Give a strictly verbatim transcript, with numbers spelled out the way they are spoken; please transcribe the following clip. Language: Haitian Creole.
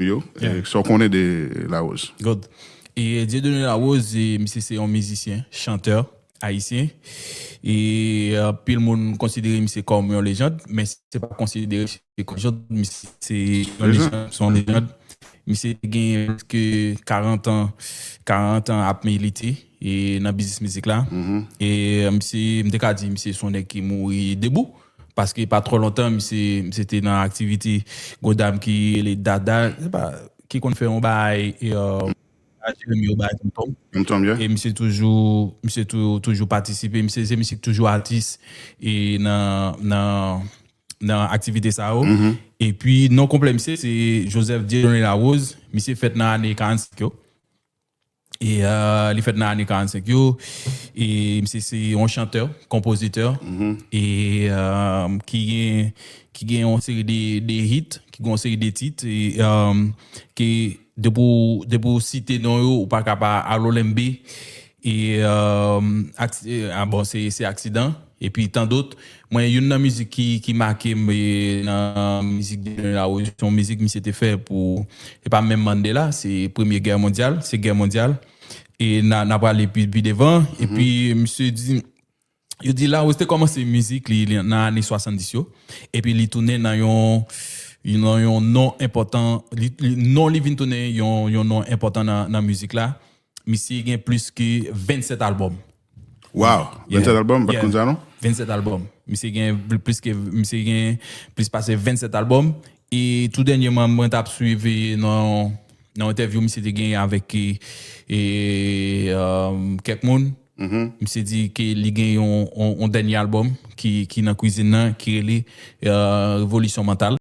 Yo, e sa w konnen de Larose? Good. E Dieudonné Larose, e, misye se yon mizisyen, chantè ayisyen. E anpil moun konsidere misye kòm yon lejand, men se pa konsidere misye kòm yon lejand, misye se yon lejand, se yon lejand. Misye te gen prèske karant an, karant an ap milite e nan biznis mizik la. E misye, m te ka di misye se yon nèg ki mouri debou. Paske pa twò lontan, misye, misye te nan aktivite yon dam ki rele Dada, se pa, ki konn fè yon bagay, e, e, Jeremy, yon bagay tonton. Tonton, yeah. E misye toujou, misye tou, toujou patisipe, misye, se misye ki toujou atis e nan, nan, nan aktivite sa yo. Epi, non konplè misye, se Joseph Dieudonné Larose. Misye fèt nan ane karannsenk yo. E, e, li fèt nan ane karannsenk yo. E misye se yon chantè, konpozitè. E, e, ki gen, ki gen yon seri de, de hit, ki gen yon seri de tit. E, e, ke depi w, depi w site non yo, ou pa ka pa al Olenmbe. E, e, ak-, e, a, bon, se, se aksidan. Epi tan dòt. Mwen, youn nan mizik ki, ki make m, e, nan mizik Dieudonné Larose, se yon mizik misye te fè pou, e pa menm Mandela, se Premye Gè Mondyal, se Gè Mondyal. E n a, n a prale pi, pi devan. Epi misye di, yo di Larose te kòmanse mizik li, li nan ane swasanndis yo. Epi li tounen nan yon, nan yon non enpòtan, li, li, non li vin tounen yon, yon non enpòtan nan, nan mizik la. Misye gen plis ke vennsèt albòm. Wow, vennsèt albòm, m pa t konn sa non. Vennsèt albòm. Misye gen pl-, plis ke, misye gen plis pase vennsèt albòm. E tou dènyèman, mwen t ap swiv, e, nan, nan entèvyou misye te gen avèk, e, e, um, kèk moun. Misye di ke li gen yon, yon, yon dènye albòm ki, ki nan kwizin nan, ki rele, e, Revolisyon Mantal.